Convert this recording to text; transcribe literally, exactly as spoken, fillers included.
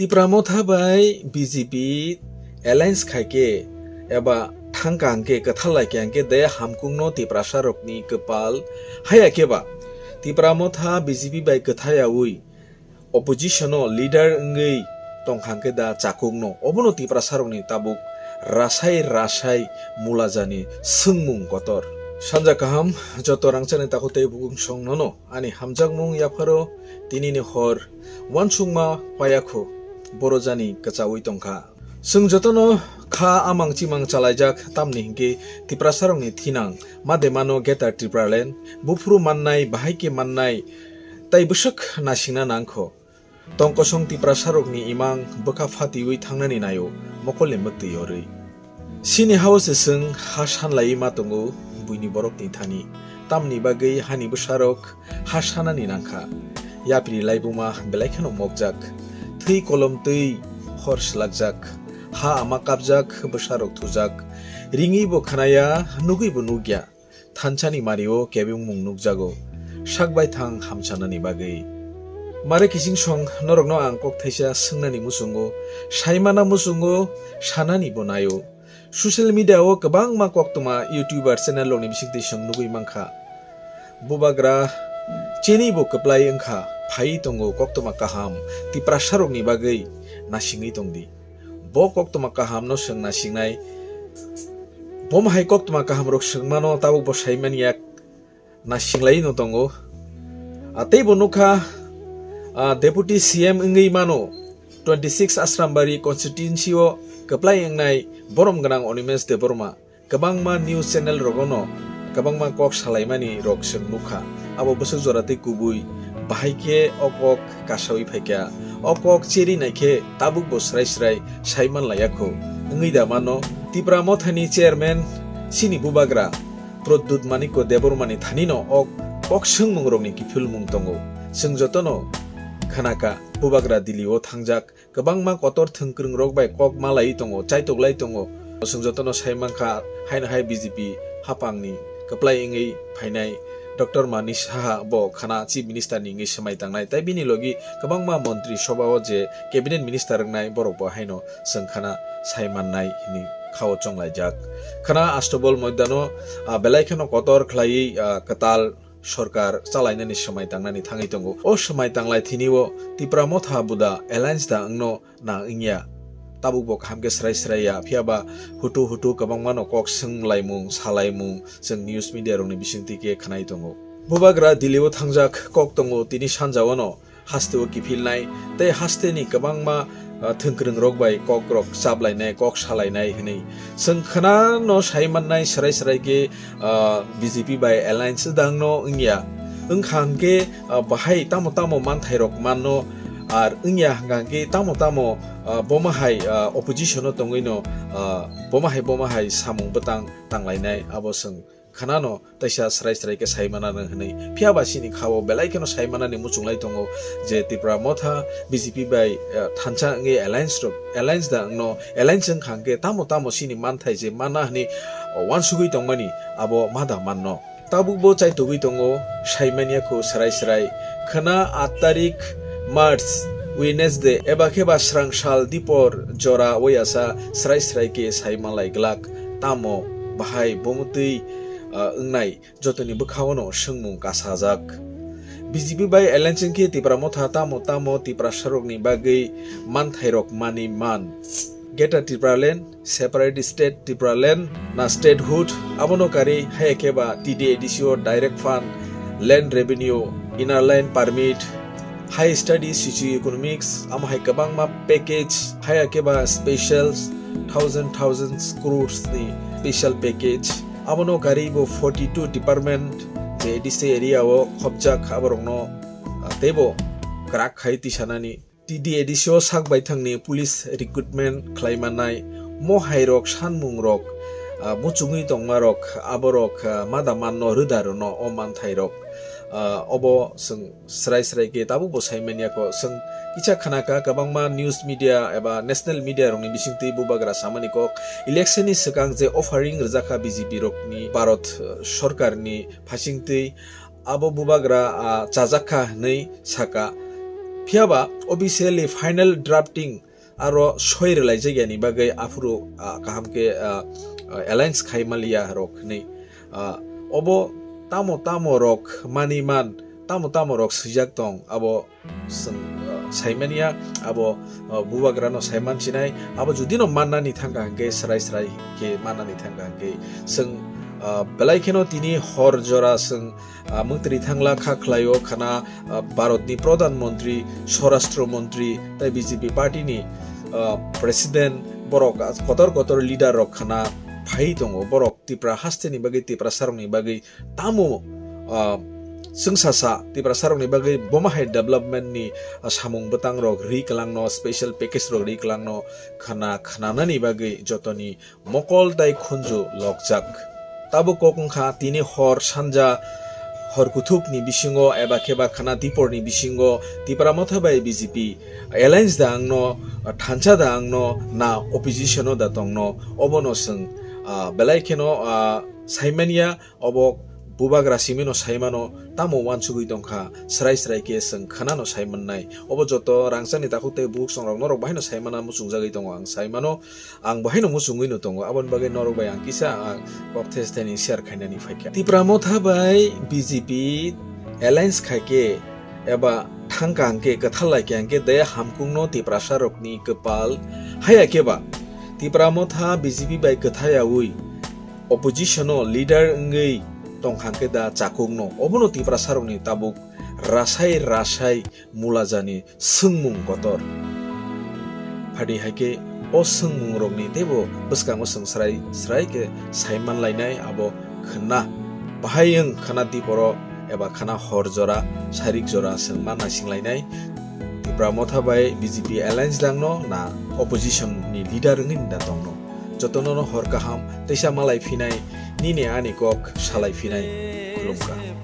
Tipra Motha bai B J P alliance khai khe eba thangka hwnkhe kwthar lai khe hwnkhe de hamkukno Tiprasa rokni kwpal haya khe ba Tipra Motha B J P bai kwtha yaui opposition o leader wngwi tongkha hwnkhe da chakukno obono Tiprasa rokni tabuk rasai rasai mulajani swngmung kotor. Sanja kaham joto rangchakni takhuk tei bukungsong nono. Ani hamjakmung yapharo tinini hor uansukma payakho, boro jani kwchaui tongkha. Chwng jotono kha amang chimang chalaijak, tamni hinkhe Tiprasarokni thinang mademano Greater Tipraland, buphuru mannai, bahai khe mannai, tai bwswk nasingna nangkho. Tongkosong Tiprasarokni imang bwkha phatiui thangnani naio mokolni mwktwi yorwi. Sini hao se chwng ha sanlaiwi ma tongo buini borokni thani. Tamni bagwi hani bwsarok ha sanani nangkha. Yapri laibuma belai kheno mokjak. Thwi kolom twi hor swlakjak. Ha ama kapjak, bwsarok thujak. Ringwi bo khnaya, nugwi bo nukya. Thansani mario kebengmung nukjago. Sak baithang hamchanani bagwi. Mare kiching song norokno ang kok thaisa swngnani muchungo, saimana muchungo, sanani bo naio. Social media o kwbangma koktwma YouTuber channel rokni bisingtwi chwng nugwi mankha. Bubagra chini bo kwplai wngkha, phai tongo koktwma kaham Tiprasarokni bagwi nasingwi tongdi. Bo koktwma kahamno chwng nasingnai. Bomo hai koktwma kahamrok chwngmano tabuk bo saimani yak nasinglai no tongo. A tei bo nukha, a, Deputy C M wngwi mano twenty six Asrambari constituency o kwplai wngnai borom gwnang Onimesh Debbarma. Kwbangma news channel rogono kwbangma kok salaimani rok chwng nukha. Abo bwswk jora tei kubui bahai khe o kok kasaui phaikha. O kok cheri naikhe tabuk bo srai srai saiman laiya kho. Wngwi da mano Tipra Mothani chairman chini bubagra Pradyut Manikya Debbarmani thanino o kok swngmung rokni kiphilmung tongo. Chwng jotono khnaka bubagra Delhi o thangjak. Kwbangma kotor thwngkwrwng rok bai kok malai tongo, chaitok lai tongo. Chwng jotono sai mankha, haino hai B J P haphangni kwplai wngwi phainai Doctor Manish Saha bo khana Chief Minister ni wngwi swmai tangnai. Tai bini logi kwbangma montri sobha o je cabinet minister wngnai borok bo haino chwng khana sai mannai hwnwi khao chonglaijak. Khana Astabol Moidano, ah, belai kheno kotor khlaiwi, ah, kwtal sorkar chalainani swmai tangnani thangwi tongo. O swmai tanglai thini o Tipra Motha Buda alliance da wngno nang wngya. Tabuk bo kaham khe srai srai ya, phiya ba hutu hutu kwbangma no kok swng laimung, salaimung chwng news media rokni bisingtwi khe khnai tongo. Bubagra Delhi o thangjak kok tongo tini sanja o no haste o kiphilnai tei haste ni kwbangma, ah, thwngkwrwng rok bai kok rok chaplainai, kok salainai hwnwi. Chwng khna no sai mannai srai srai khe, ah, B J P bai alliance dang no wngya. Wngkha hwnkhe, ah, bahai tamo tamo manthai rok manno, ar wngya hwnkha hwnkhe tamo tamo, ah, bomo hai, ah, opposition o tongwi no, ah, bomo hai bomo hai samung bwtang tanglainai abo chwng khna no taisa srai srai khe sai mana no hwnwi. Phiya ba chini kha o belai kheno sai mana ni muchung lai tongo je Tipra Motha B J P bai, eh, thansa wngwi alliance rok, alliance da wngno, alliance wngkha hwnkhe tamo tamo chini manthai je mana hwnwi, oh, uansugwi tongmani abo ma da manno. Tabuk bo chaitugwi tongo, sai manya kho srai srai. Khna aat tarik March, Wednesday, eba khe ba srang sal dipor jora o yasa srai srai khe sai malai glak. Tamo bahai bomutwi, ah, wngnai jotoni bwkhao no swngmung kasajak. B J P bai alliance wngkhe Tipra Motha tamo tamo Tiprasarokni bagwi manthairok manwi man. Greater Tipraland, separate state Tipraland, na statehood, abono karwi haya khe ba T D A D C o direct fund, land revenue, inner line permit, high study socio-economics, amo hai kwbangma package, haya khe ba special thousand, thousands, crores ni special package. Abono karwi bo forty two department je A D C area o khopjak aborokno, ah, teibo kwrak khai tisanani. T D A D C o sak baithangni police recruitment khlaimanai mo hairok sanmungrok, ah, muchungwi tongmarok aborok, ah, mada manno rwda rwno o manthairok, ah, obo chwng srai srai khe tabuk bo sai manya kho. Chwng kisa khna kha kwbangma news media eba national media rokni bisingtwi bubagra samani kok election ni swkang je offering rwjak kha B J P rokni Bharat, ah, sorkarni phasingtwi abo bubagra, ah, chajak kha hwnwi saka. Phiya ba officially final drafting aro soi rwlaijak yani bagwi aphuru, ah, kaham khe, ah, ah, alliance khai maliya rok hinwi. Ah, obo tamo tamo rok mani man, tamo tamo rok swijak tong, abo chwng, ah, saimanya, abo, ah, bubagrano saiman sinai, abo judino mannani thangkha hwnkhe, srai srai khe mannani thangkha hwnkhe, chwng, ah, belai kheno tini hor jora chwng, ah, mwtri thangla kha khlaio khana, ah, Bharatni Pradhan Mantri, Swarashtra Mantri, tei B J P party ni, ah, President, borok, ah, kotor kotor leader rok khana phai tongo. Borok Tipra hasteni bagwi, Tiprasarokni bagwi tamo, ah, chwngsasa Tiprasarokni bagwi bomo hai development ni, ah, samung bwtang rok ri kwlangno, special package rok ri kwlangno khana, khnanani bagwi jotoni mokol tei khunju lokjak. Tabuk kok wngkha tini hor sanja hor kuthukni bisingo eba khe ba khana diporni bisingo Tipra Motha bai B J P alliance da angno, thansa da angno, na opposition o da tongno, obono chwng, ah, belai kheno, ah, saimanya, obo bubagra simino saimano tamo uansugwi tongkha, srai srai khe chwng khanano saimannai. Obo joto rangchakni takhuk tei bukhuk songrok norok bahaino saimana muchungjagwi tongo, ang saimano. Ang bo haino muchungwi no tongo, aboni bagwi norok bai ang kisa, ah, kok thai thai ni share khainani phaikha. Tipra Motha bai B J P alliance khaikhe eba thangka hwnkhe, kwthar laikha hwnkhe de hamkukno Tiprasa rokni kwpal. Haya khe ba Tipra Motha B J P bai kwthayaui opposition o leader wngwi tongkha hwnkhe da chakukno, obono Tiprasa rokni tabuk rasai rasai mulajani swngmung kotor. Phadi hai khe o swngmungrokni teibo bwskango chwng srai srai khe saiman lainai, abo khwna bahai wng khwna diporo eba khwna hor jora, sarik jora chwng ma naising lainai. Tipra Motha bai B J P alliance dangno na opposition ni leader wngwi da tongno? Jotono no hor kaham teisa malai phinai, nini ani kok salai phinai. Khulumkha.